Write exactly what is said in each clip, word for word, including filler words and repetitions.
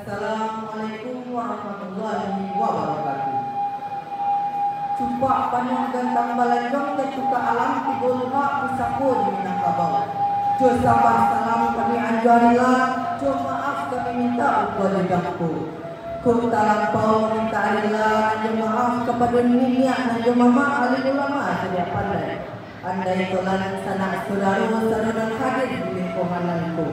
Assalamualaikum warahmatullahi wabarakatuh. Cupak panuah gantang balanjuang, tatuka alam tigo luhak pusako di Minangkabau. Jo sambah salam kami anjuah rila, jo maaf kami mintak ukua jo jangko. Kok talampau mamintak rila nan jo maaf kapado niniak nan jo mamak, alim ulama sadiak pandai. Andai tolan sanak sodaro sado nan hadir di lingkungan nangko.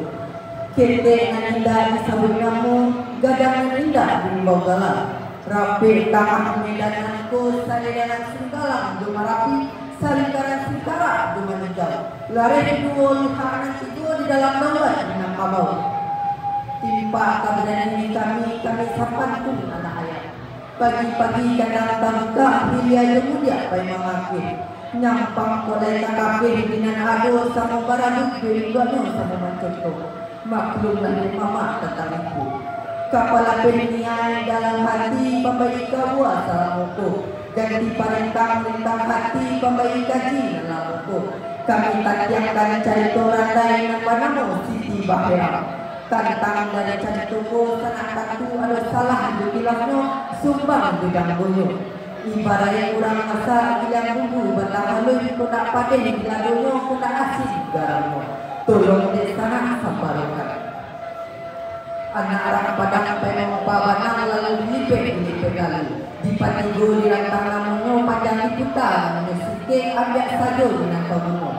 Ketek nan indak disabuik namo, gadang nan indak diimbau gala. Rapek tangah medan nangko, salidanan Singgalang jo Marapi, salingkaran Singkarak jo Manijau. Lareh duo luhak nan tigo di dalam daulat Minangkabau. Timpak kabadan ini kami, kami sapantun anak ayah. Pagi-pagi kandang tabukak, hilia jo mudiak pai mangakeh. Nyampang kolai takakeh di nan ado, samo baraduik jo induaknyo samo mancontoh. Maklumlah dek mamak tantang ibu. Kapalapen niaik dalam hati, pambaik kabuah salah muko. Ganti parentang-rentang hati, pambaik kaji nan lah muko. Kami tatiangkan carito randai nan banamo Siti Baherang. Tantang dari carito ko, sanak tantu ado salah jo kilafnyo, sumbang jo janggonyo. Ibaraik urang masak, giliang bumbu batang haluih, kok ndak padeh ladonyo, kok ndak asin garamnyo. Tolong dek sanak samparokan. Anak urang Padang pai mampa banang, lalu dilipek-lipek lalu. Dipatigo dirantang namonyo, panjang diputa namonyo, singkek ambiak sajo jo nan paguno.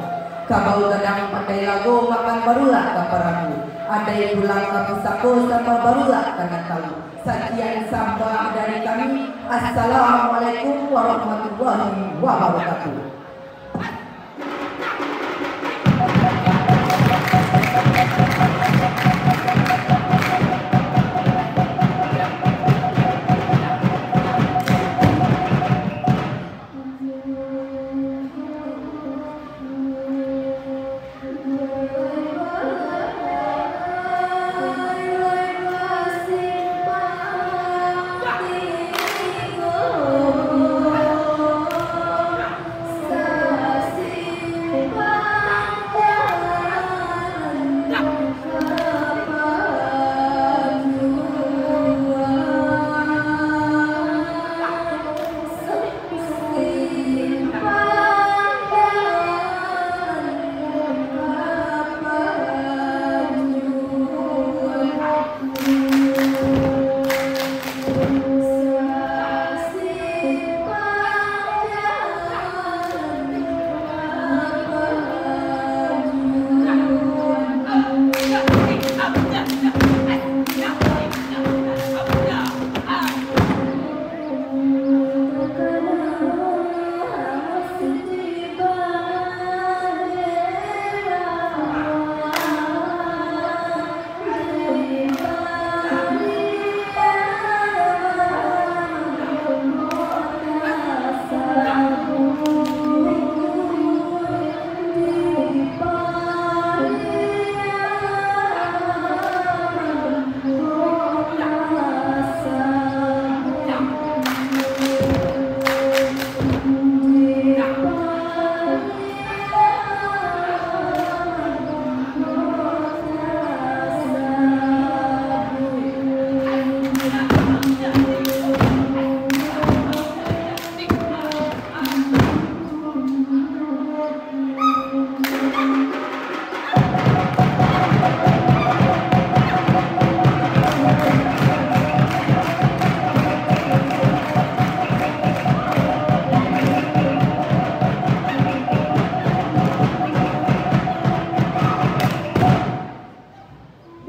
Kabau gadang pandai lago, makan barurak ka paragu. Adai pulang ka pusako, sambah barurak ka nan tawu. Sakian sambah dari kami. Assalamualaikum warahmatullahi wabarakatuh.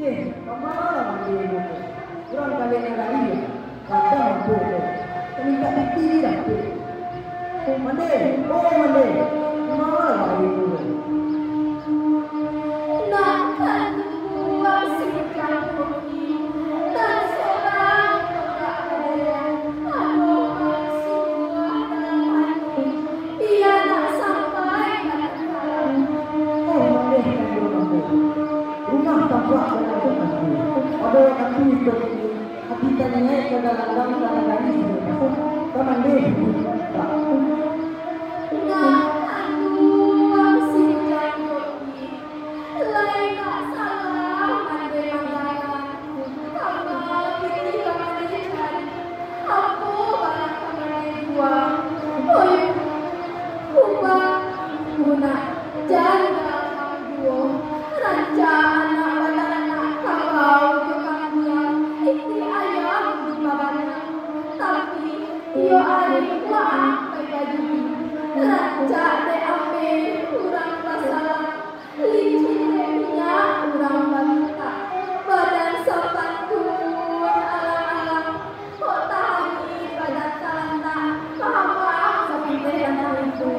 Deh, kama lah mandeh ko? Urang kalek nan gali, kadang apo ko? Ka mintak piti dapek. Mandeh, oh mandeh, kama lah mandeh ko? Nak kanduang si Jangkoki, nan sorang ko dak ado, ado basuah dalam ati, bia nak sampai ka tangkalan. Oh mandeh kanduang ambo. Rumah tampak baratok ati. Pado wakatu iko kini, ati taniaik ka galandang ka nagari Singapura, ka mandeh bubuak. Nak kanduang si Jangkoki, lai tak salah mandeh mandangan. Kama pitih ka mandeh cari, apo barang ka mandeh jua. Oi, Ubang, Gunak, jan galambang juo. Rancak anak bataranak kabau jo kambiang, itik ayam di pabanan. Tapi, iyo ari waang pai bajudi. Rancak dek ameh urang basalah, licin dek minyak urang bamintak. Badan sapantun alang-alang, kok tahangi badan talantak, pahamang sapinteh rantang itu.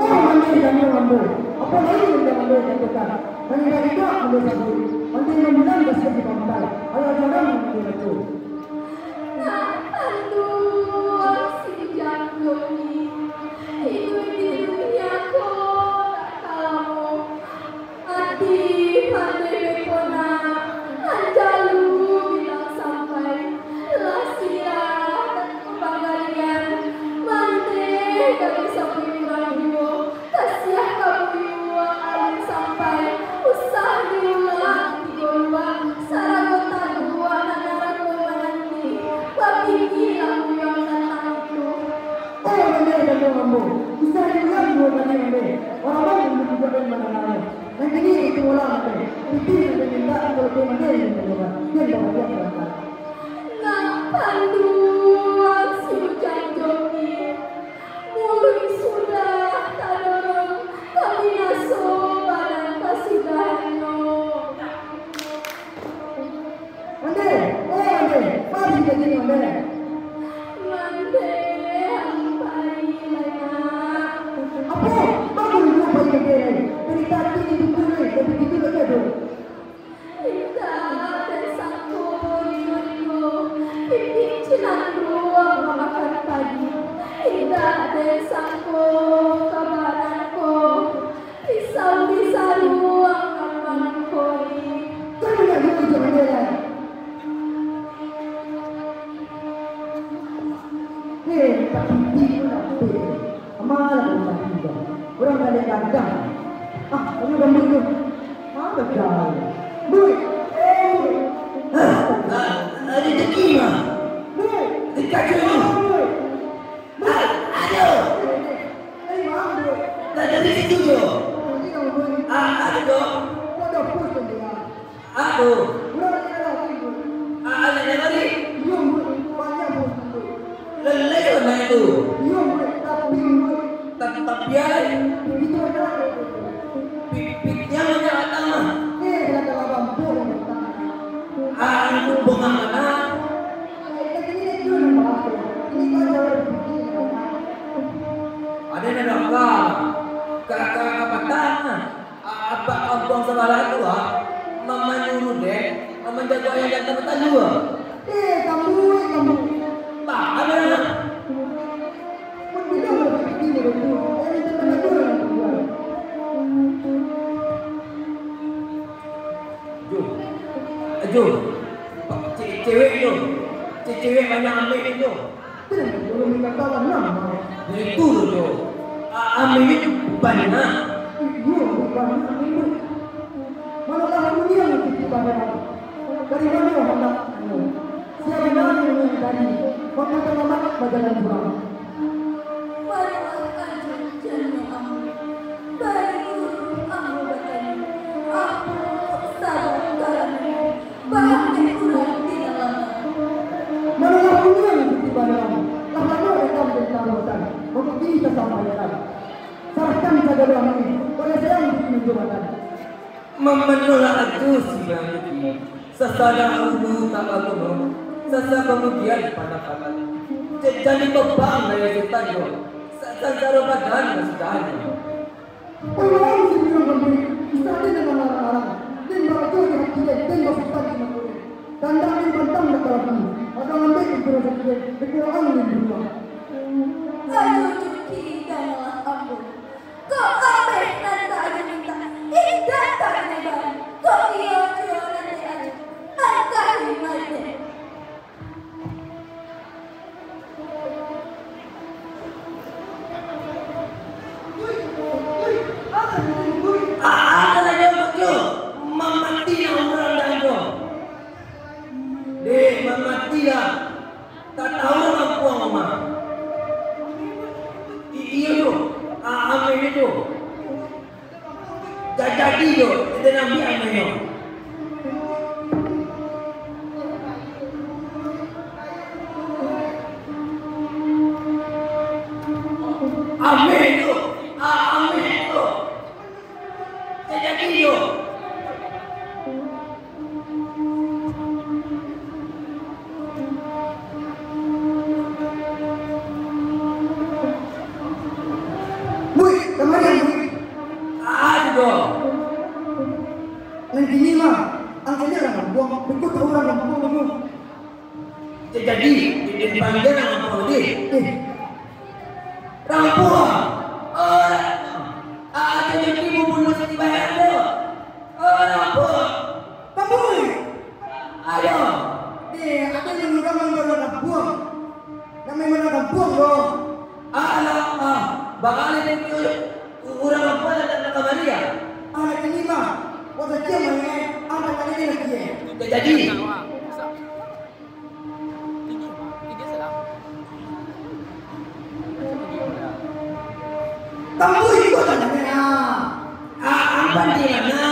Oh, mandeh kanduang ambo, apo lai nan ka mandeh katokan? Nan indak-indak mandeh sabuik, mandeh nan bilang kasiah di pantai, alah jarang mandeh rajo. Nak kanduang si Jangkoki, iduik di dunia ko tak ka lamo. Ati mandeh beko nak, nan jalu bilang sampai, lah siah tantu panggalian, mandeh dari sabuik urang juo, kasiah ka buyuang alun sampai, usah diulang tigo luak, sarago taduak nan narako mananti, bapikilah buyuang tantang itu. Oh, mandeh kanduang ambo, usah diulang duo kali mandeh, urang nan dibujuak den mananganyo. Nan kini itu pulo mandeh, pitih nan den mintak, kalau den mandeh, den mintak. Mandeh, ambo pai lai, nak. Apo? Baru lu pai mandeh. Dari tadi di dukuang, tapi gitu lo dia tu. Indak den sangko, Ringo-ringo, pipik cilanduang mamakan padi. Indak den sangko, kabanan ko, pisau disaruang aman ko. Kau nak dulu jangan jalan. Hei, tak piti pun nak piti. Amalah urang tigo. Urang galeh gadang. Ah, urang gambut tu. Apa kau? Bui! Eh, bui! Ah, ah, rezeki mah. Bui! Dekat je tu. Bui! Ah, aduh! Eh, bang, bui! Tak dari situ je. Ini dong, bui. Ah, aduh. Kau dah pusing dia. Aduh. Urang nak tinggal lagi, Bun. Ah, anak yang tadi? Iyo, Bun. Banyak, Bun. Leleh anak itu. Iyo, Bun. Tapi, Bun. Ta-, tapi ai. Itu adalah. Pi-, pi-, yang banyak datang mah. Eh, belakang abang, Bun, yang datang. Ah, itu bunga mana? Eh, ini dia dulu, Bang. Ini kan jauh dari sini. Ada nak datang. Ka, ka, ka patang, ah. A-, apak kampuang sabalah tu, ah, ma-, manyuruah den, ma-, manjago ayam jantan batandu, ah. Eh, kambuik, kambuik. Baa, baa. Pun bilang lah, begini, begini. Ayam jantan batandu lah, kambuik. Jo. Jo. Ce-, cewek jo. Ce-, cewek banyak ameh jo. Itu tu, Jo. A-, ameh banyak. Iyo, banyak ameh. Manolah bunian itu banyak. Dari mano handak? Siapa yang mencari? Maka selamat bajalan pulang. Maruah ajo jano ambo. Bari guru ambo batanyo, apo sabab karano Baa dek urang di dalam. Manolah urang di dalam. Lah lamo datang dari taruatan. Mangko kini tasampaikan. Sarahkan sagalo ameh, oleh sayang di pinggir jambatan. Mamanolah ajo si Bang Yuki. Sasana ulu tak baguno, sasa kamudian panapatan. Cek jadi bebang dari setan yo. Sa-, sansaro badan masih tahan. Oi, wahai si Biro Gambir, bisa den nan larang-larang, den barajo di hati den, den basupan di mako den. Dandang den bantang dak talabi, ado ngambek di Biro Gambir, di Quran den di rumah. Ajo Juki, dangalah ambo. Kok ameh nan tak ajo mintak, indak tak ajo bari. Kok iyo juo nan den ajo, nan ka imai den. Ah, ah, lah jawab tu. Mamati lah urang dah tu. Dek, mamati lah. Tak tahu kampuang rumah. I-, iyo tu. Ah, ameh tu. Jajadi jo, kito nak ambiak ameh nyo. Ameh nyo, a-, ameh nyo. Jajadi jo. Wih, kamari, wih. Ah, tu doh. Nan kini mah, angkanya urang kampuang, beko tahu urang kampuang tu. Ja-, jadi, di, di panggilan urang kampuang tadi. Eh. Rampuang. Oh, ah, jadi timbul bunuh siti bayar tu. Oh, rampuang. Tambui! Ayo! Deh, ado nan urang nan baru kampuang. Nan memang urang kampuang, bro. Alah, ah, bakal itu urang kampuang datang ka kamari, ah? Alah, kini mah. Wah, saja mah, eh. Angkat kali ni lagi, eh. Ja-, jadi. Tambui ko tanah merah. Ah, ampan di mana?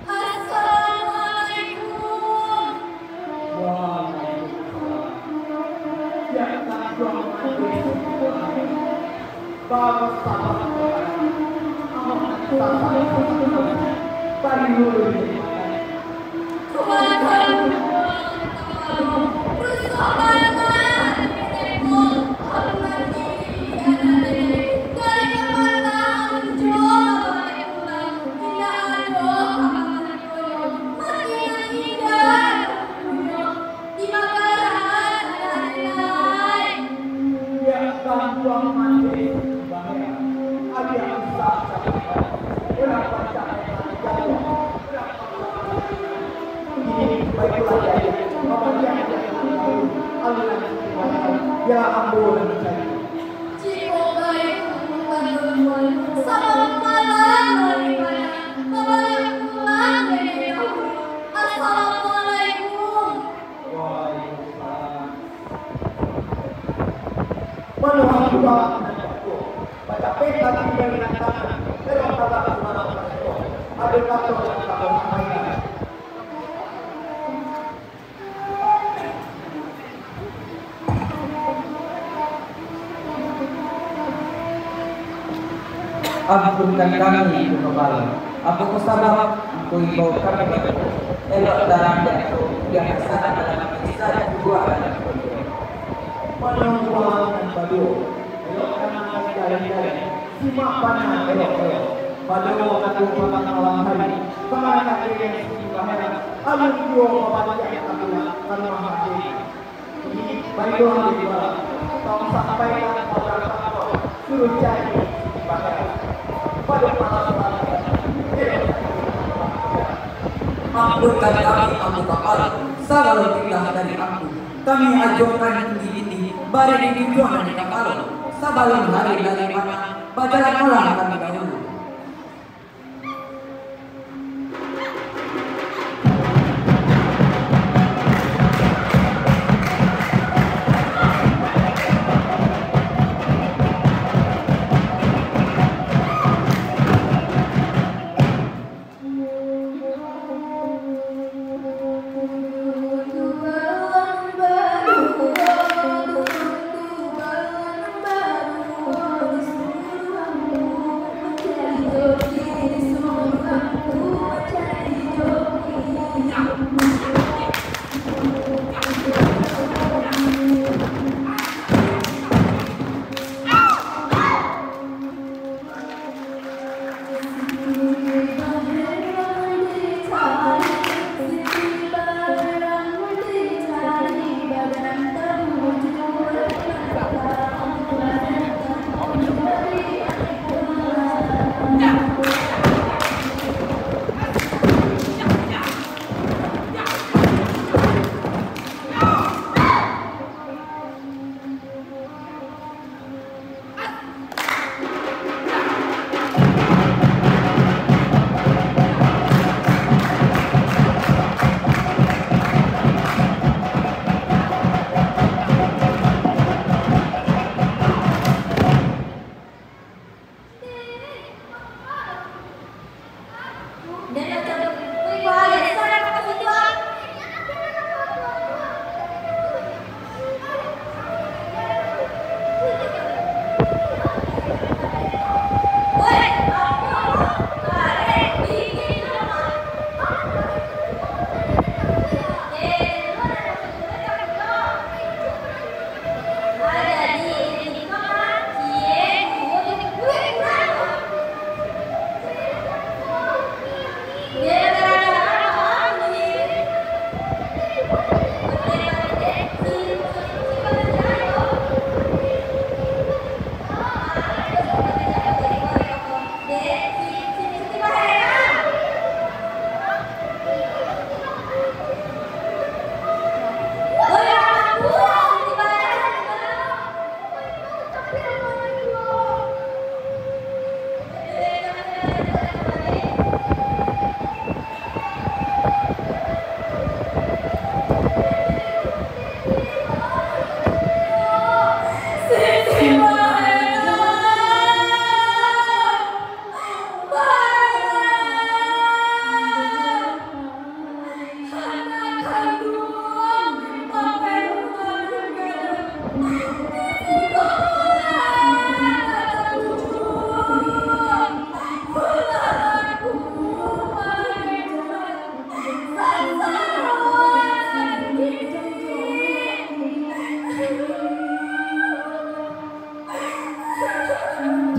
Assalamualaikum. Waalaikumsalam. Ya, Tuan Guru. Bagus, bagus. Amat sabar. Baik dulu. Assalamualaikum. Waalaikumsalam. Mano hantu bawak nan batua, bacapek tadi dari nan tangan, elok tagak sumarak batua, ado kato nan ka sampaikan. Ampunkan kami, Angku Kapalo. Apokoh sabab Angku imbau kami baitu? Elok tarang di ateh, jan asa dalam bisa dibuek dalam kuliah. Mano urang nan baduo, elok tanang dari jalan-jalan, simak panah elok-elok. Pado wakatu patang malam hari, kamanakan dek nan sumbahyang, alun juo babaliak ka pulang ka rumah masing. Baiklah, baiklah. Tolong sampaikan ka urang kantor, suruah cari sumbahyang. Pado malam hari, elok. Ampunkan kami, Angku Kapalo, sabalun titah dari Angku. Kami ajuakan tinggi-tinggi, bari ditunjuang di kapalo. Sabalun hari lai panah, bajalanlah kami dahulu.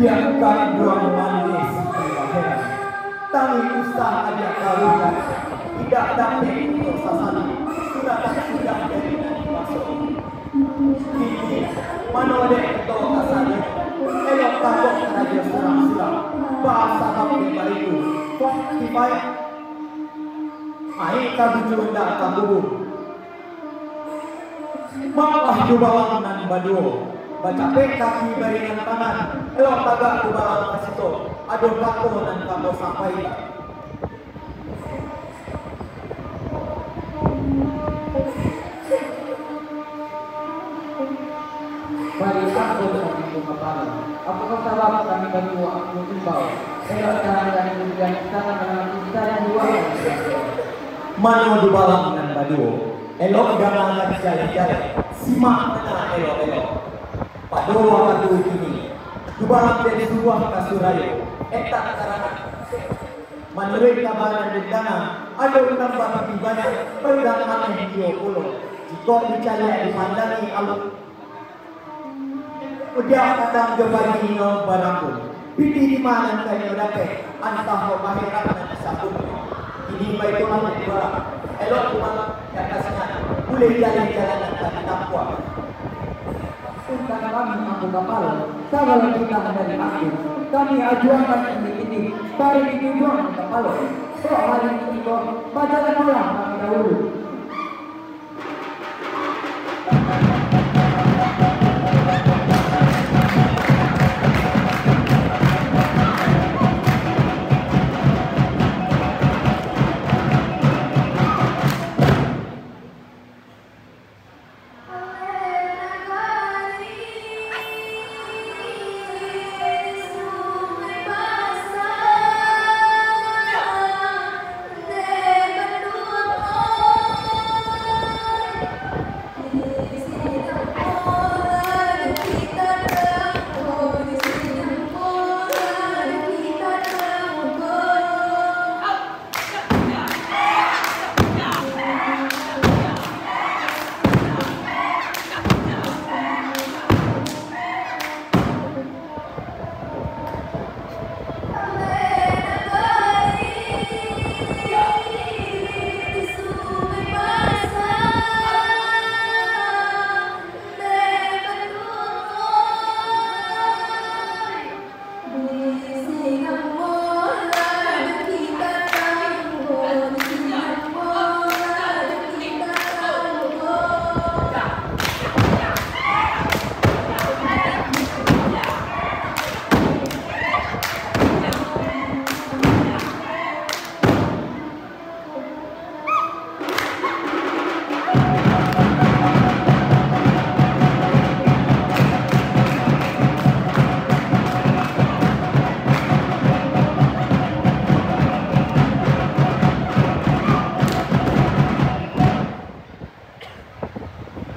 Biakan duang manis di baheran, tangih usah aja karukan, indak dapek untuak sasali, sudah tak sudah dari nan dimaso. Kini, mano dek kito kasadonyo, elok takok karajo surang-surang, basabab dek baitu, kok kifaik, ai ka bujua ndak takubuang. Maolah dubalang nan baduo, bacapek kaki baringan tangan, elok tagak dubalang ka siko, ado kato nan ka ambo sampaikan. Bari ambo sabuik kapalo, apokoh sabab kami baduo ambo imbau, elok tahan dari ujan, tangan dalam pisah dua. Mano dubalang nan baduo? Elok dangakan jaleh-jaleh, simak nan elok-elok. Pado wakatu kini, dubalang den suruah ka surayo, etak karangan. Manuruik kaba nan den danga, ado urang bapitih banyak, barudang aneh iyo pulo. Jikok dicaliak dipandangi alun, udiak patang jo pagi inyo barangkun. Pitih dima nan ka inyo dapek, antah bapaheran nan disambutnyo. Kini baitulah dek urang, elok urang di atasnyo, buliah jaleh jalan nan ka ditampuah. Untuak kami ambo kapalo, sagalo pitih dari angku, kami ajuakan kini-kini, tarik di tujuan kapalo. Kok hari kini ko, bajalan pulang kami dahulu.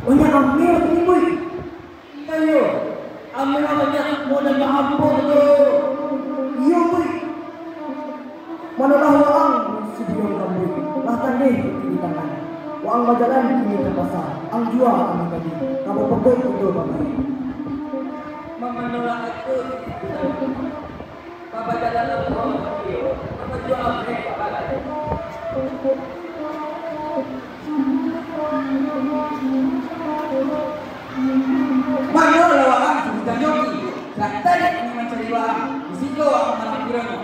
Banyak ameh ni, boy. Iyo, ameh banyak, modal baampun tu. Iyo, boy. Manolah waang, si Buyuang Kambuik, lah tandeh di tangan. Waang bajalan kini ka pasa, ang jua ameh tadi, ka bapogok kito bamain. Mamanolah aku, si Buyuang Kambuik. Babajalan ambo, iyo, mamajuang ameh babalai. Mano lah waang si Bujang Joki, lah tadi kami mancari waang, di siko waang malam kironyo.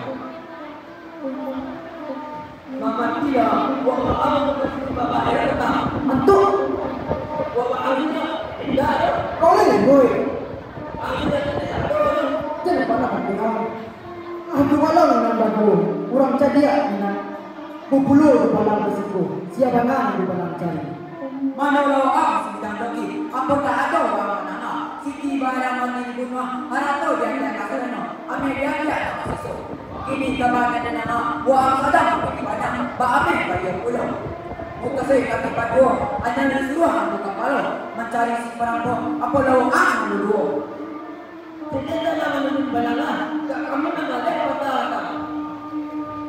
Mamatilah, waang ambo kasi babayia. Antuk! Waang ambo indak ado. Koleh, boy! Ambo indak ado. Jan panah hati ang. Ah, dubalang nan baduo, urang cadiak mintak bapulo dubalang di siko, sia bana nan dubalang cari. Mano lah waang si Bujang Joki, apo tak ado waang mandanga, Siti Barang mati dibunuah, harato diambiak kasadonyo, ameh diambiak nan basiso. Kini kaba nan didanga, waang sadang baibadah, baameh baliau pulo. Mukasuik kami baduo, hanyo disuruah ambo kapalo, mancari si parampuang, apo lah waang nan baduo.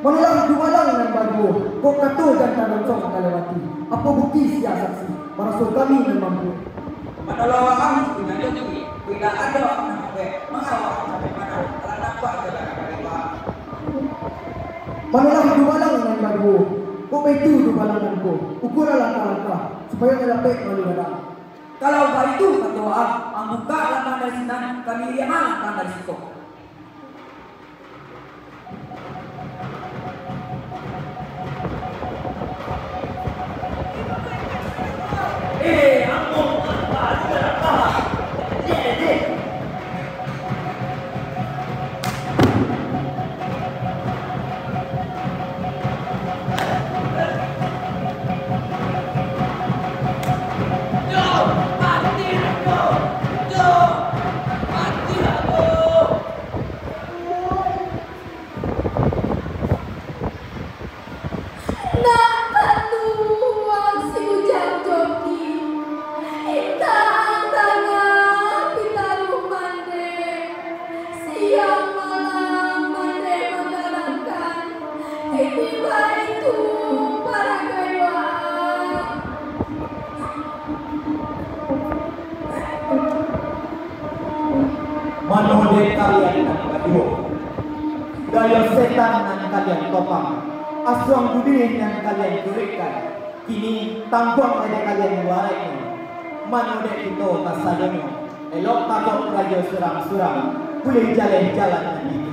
Manolah dubalang nan baduo, kok kato jan tadonsong talewati. Apo bukti sia saksi, maraso kami nan mambuek. Manolah waang si Bujang Joki, indak ado nan mambuek, mangawak sampai mano, Manolah dubalang nan baduo, kok baitu dubalang nan ko, ukualah langkah-langkah, supayo nan dapek malu gadang. Kalau baitu kato waang, ambo bukak langkah dari sinan, kami iriak mah langkah dari siko. Nak panuang si Ujang Joki, indak ang tangah pitaruah mandeh, siang malam mandeh manggadangkan, kini baitu paragai waang. Mano dek kalian nan baduo? Dayo setan nan kalian topang, asuang buliah nan kalian kuruikkan, kini tangguang dek kalian waraiknyo. Mano dek kito kasadonyo? Elok takok rajo surang-surang, buliah jaleh jalan nan di